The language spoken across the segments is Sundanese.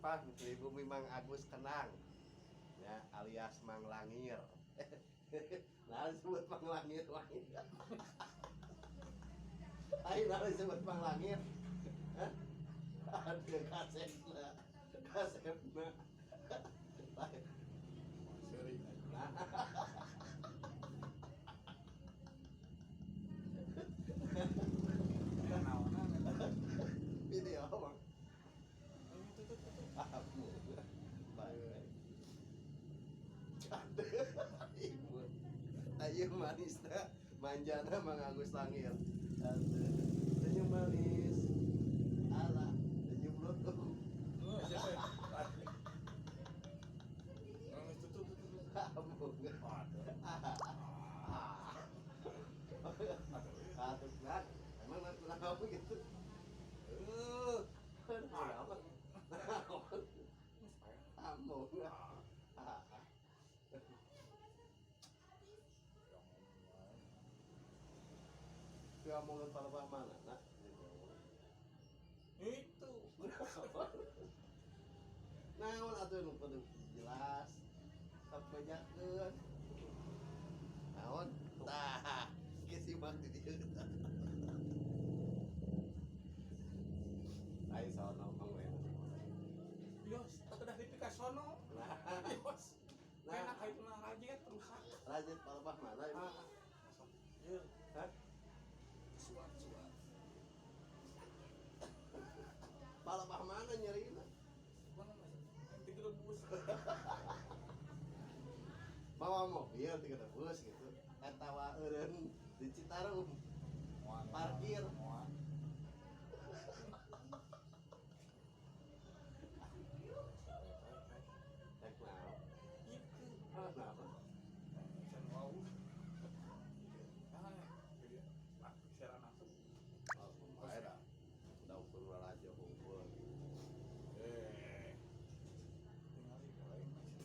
Tepang di bumi Mang Agus Kenang ya, alias Mang Langir. Nah, disebut Mang Langir lain. Ayo, nah disebut Mang Langir. Hah? Ada kasepna. Kasepna. Seri. Nah, Naonan eta. video Bang. Itu tuh. Baik. Ibu. Ayo manisna manjana Mang Agus Langir. Aduh. Senyum manis. Alah, senyum lutung. Oh, siapa ya? Itu tuh. Kamu. Aduh. Ah. Aduh. Aduh, nah, emang kenapa gitu? Kenapa? Kamu. Ah. Kamu palebah mana, nak? Itu. Naon atuh nu kudu jelas. Sok bejakeun. Naon? Tah, geus simak di dieu. Ayo sono Mang we. Yos, udah dipika sono. Nah, Yos. Nah. Enak itu mah rajet rusak. Rajet palebah mana ibu? Ah, masuk. Iya, Hah? suat suat. Palebah mana nyerina? Mana masuk? Nanti bus. Bawa mobil tiga bus gitu. Eta wa eureun di Citarum. Parkir. Moal. Rek naon? Itu. Kenapa? Sen wau. Ah, jadi secara langsung. Oh, kumaha dah. Udah ukur raja unggul. Eh. Tinggal di lain masih.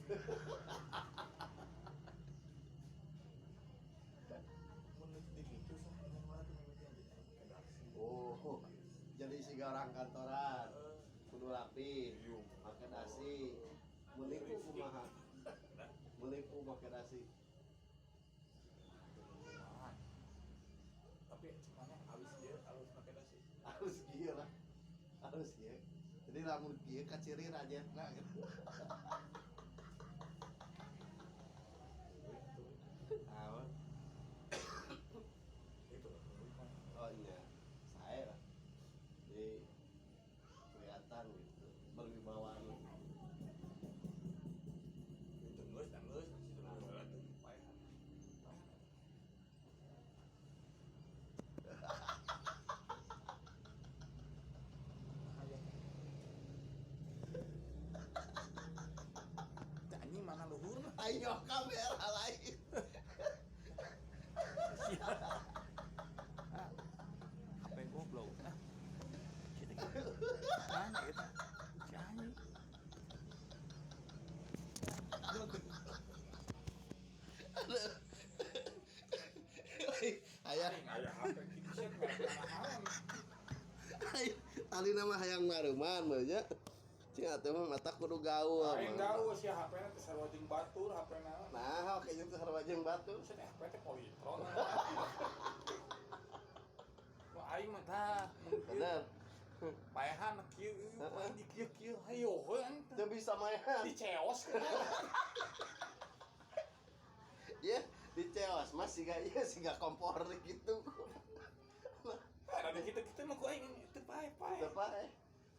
Menit di gitu sah ngomong lagi mimiti yang pakai dasi. Oh, jadi siga orang kantoran. Kudu rapi, Iya. make dasi. Menipu kumaha? Menipu make dasi. Tapi cumanya halus dia, halus pakai dasi. Harus kieu lah. Harus kieu. Jadi lamun kieu kaciri rajetna gitu. Itu. Naon? Itu. Oh iya, saya lah. Jadi kelihatan gitu, berwibawa. Itu geus, dan geus, situ geus tuh paehan. Paehan. Anjing mana luhur mah? Ayo kamera lain. HP goblok. Ah. Kita gitu. Mana gitu? Si anjing. Ayah, Aya HP kitu sih naon. tali nama hayang maruman mah nya. Cing atuh mah mata kudu gaul. Aing gaul sih HP-na teh sarua jeung batur HP-na. Nah, oke jeung sarua jeung batur. Terus HP teh Polytron. Wah aing mah tah Bener. Paehan kieu paehan di kieu kieu hayo heuh Teu bisa mayan. Diceos. Ya, diceos mas siga ieu siga kompor gitu. Ada kitu-kitu mah ku aing teu paeh paeh. Teu paeh.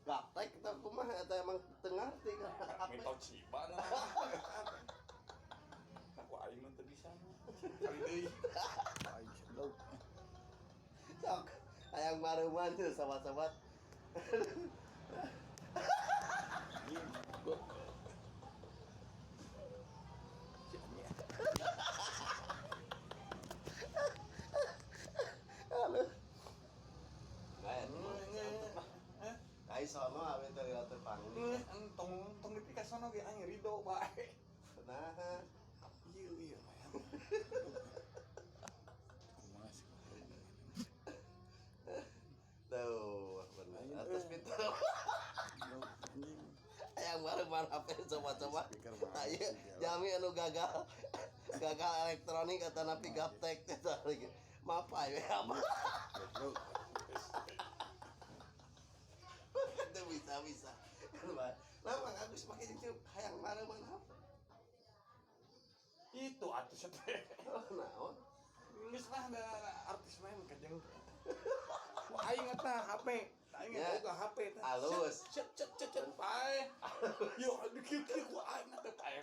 Gaptek teh kumaha eta emang teu ngarti kan. Minta Toshiba nah. Aku aing mah teu bisa mah. Kali deui. Aing goblok. Sok, hayang maruman tuh sobat-sobat. Si anjing. Halo. Nah, itu mah mantep lah. Kai sono awe teh lewat tepang. Entong tong dipika sono ge aing rido bae. Nah, Iya iya paehan. Kumaha sih? tuh bener. Atas pintu. Anjing. Hayang Mareuman HP coba-coba. Speaker mah Tah ieu sih, jami anu gagal gagal elektronik atau napi gaptek teh tah lagi. Mapai we apa. Goblok. Teu bisa-bisa. Kan bae. Lah Mang Agus make jeung hayang mareuman HP. Itu atuh teh. Oh, naon? Geus lah da artis main kajeng. Ku aing eta HP. Aing Ya. boga HP teh. Alus. Cet cet cet cet pae. Yo aduh kieu kieu ku aing teh pae.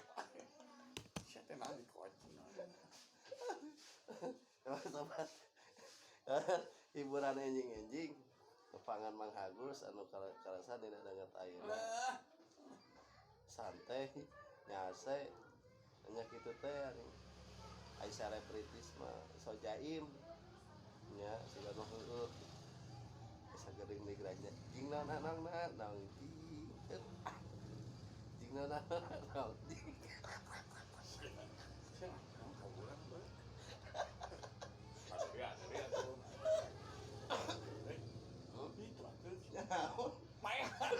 Sia teh naon dikocok. Sobat, hiburan enjing-enjing tepangan Mang Agus anu karasa dina danget ayeuna Lah, santai nyase nya kitu teh anu ai selebritis mah so jaim nya siga nu heueuh bisa geuring di geranja jing naon naon naon jing ah. Jing naon naon naon jing. Sia naon kabulan bae. Ada ada tuh. Eh, itu atuh. Naon? Maehan.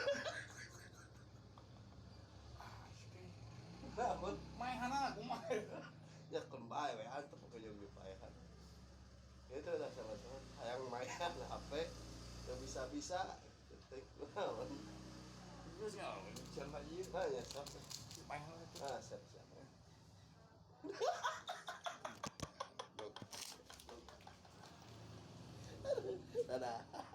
Ah, sia. Naon? Maehanana kumaha? Ya keun bae we antep pokoknya jeung dipaehan. Itu udah sama-sama hayang mayan HP teu bisa-bisa ketik naon. Geus ngaon, can ieu. Nah, ya sok. Maehan atuh. Ah, siap.